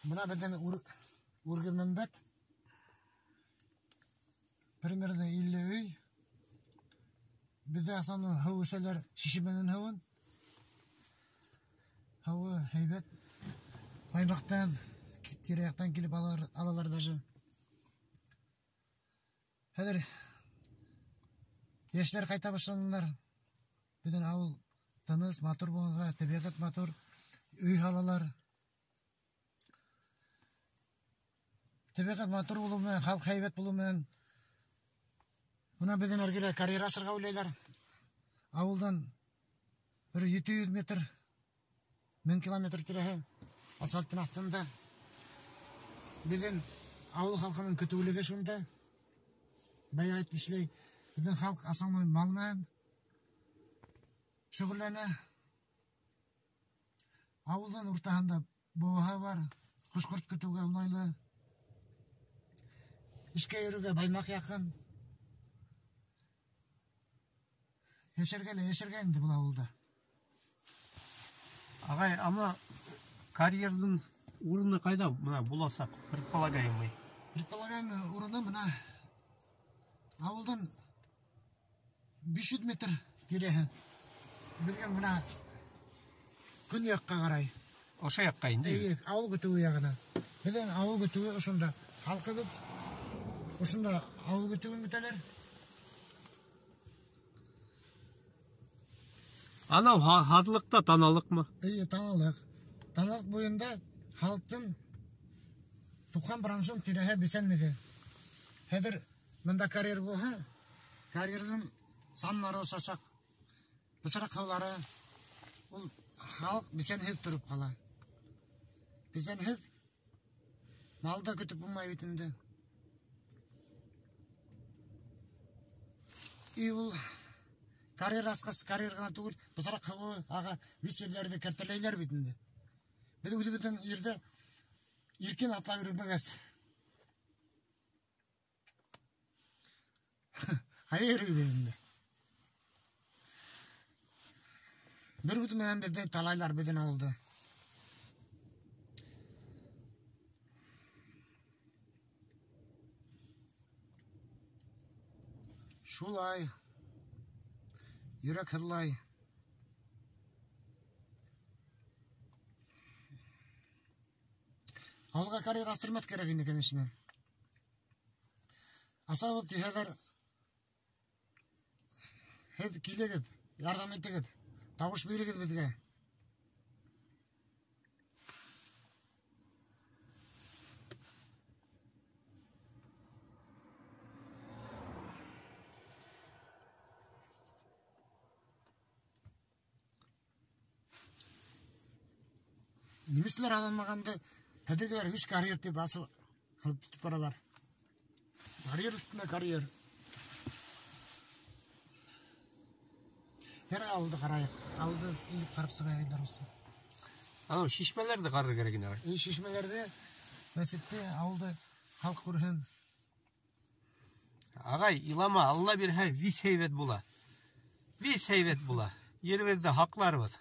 Бына беҙҙең Үрге Мәмбәт. Примерно 50 өй. Беҙҙә основной һыу эсәләр шишмәнең һыуын. Һыуы һәйбәт. Баймаҡтан, тирә-яҡтан килеп алалар даже. Хәҙер йәштәр ҡайта башланылар. Беҙҙең ауыл тыныс, матур булғанға, тәбиғәт матур, өй һалалар. Тәбиғәт матур булыу менән, халыҡ һәйбәт булыу менән. Бына беҙҙең эргәлә карьер асырға уйлайлар. Ауылдан бер 700 метр, 1000 километр тирәһе асфальттың аҫтында. Беҙҙең ауыл халҡының көтөүлеге шунда. Бая әйтмешләй, беҙҙең халыҡ основной мал менән шөғөлләнә. Ауылдың уртаһында быуаһы бар, ҡош-ҡорт көтөүгә уңайлы. Эшкә йөрөүгә Баймаҡ яҡын. Йәшәргә лә йәшәргә инде был ауылда. Ағай, ама карьерҙың урыны ҡайҙа бына буласаҡ, предполагаемый? Предполагаемый урыны бына ауылдан 500 метр тирәһе. Беҙгә бына көньяҡҡа ҡарай. Ошо яҡҡа инде? Эйе, ауыл көтөүе яғына. Беҙҙең ауыл көтөүе ошонда. Халҡыбыҙ ошонда ауыл көтөүен көтәләр. Анау һаҙлыҡта таналыҡмы? Эйе, таналыҡ. Таналыҡ буйында халыҡтың туҡһан процент тирәһе бесәнлеге. Хәҙер бында карьер булһа, карьерҙың саннары осасаҡ, бысраҡ һыулары, ул халыҡ бесәнһеҙ тороп ҡала. Бесәнһеҙ мал да көтөп булмай бит инде. И ул карьер асҡас, карьер ғына түгел, бысраҡ һыуы аға, вис ерҙәрҙе кәртәләйләр бит инде. Беҙ үҙебеҙҙең ерҙә иркен атлап йөрөмәгәс. Ҡайҙа йөрөйбөҙ инде? Бер үҙе менән беҙҙе талайлар беҙҙең ауылды. Шулай. Йөрәк һыҙлай. Ауылға карьер астырмаҫ кәрәк инде, конечно. Асабыҙ тиһәләр, һеҙ килегеҙ, ярҙам итегеҙ, тауыш бирегеҙ беҙгә. Немецлар алынмағанды хәҙергеләр һис карьер тип асып алып китеп баралар. Карьер өҫтөнә карьер. Һәр ауылды ҡарайыҡ. Ауылды инеп ҡарап сығайыҡ инде, Рустам. Анау шишмәләрҙе ҡарар кәрәк инде, ағай. Эй, шишмәләрҙе, мәсетте, ауылды халыҡ күрһен. Ағай, илама, Алла бирһә, вис һәйбәт була. Вис һәйбәт була. Еребеҙҙе һаҡларбыҙ.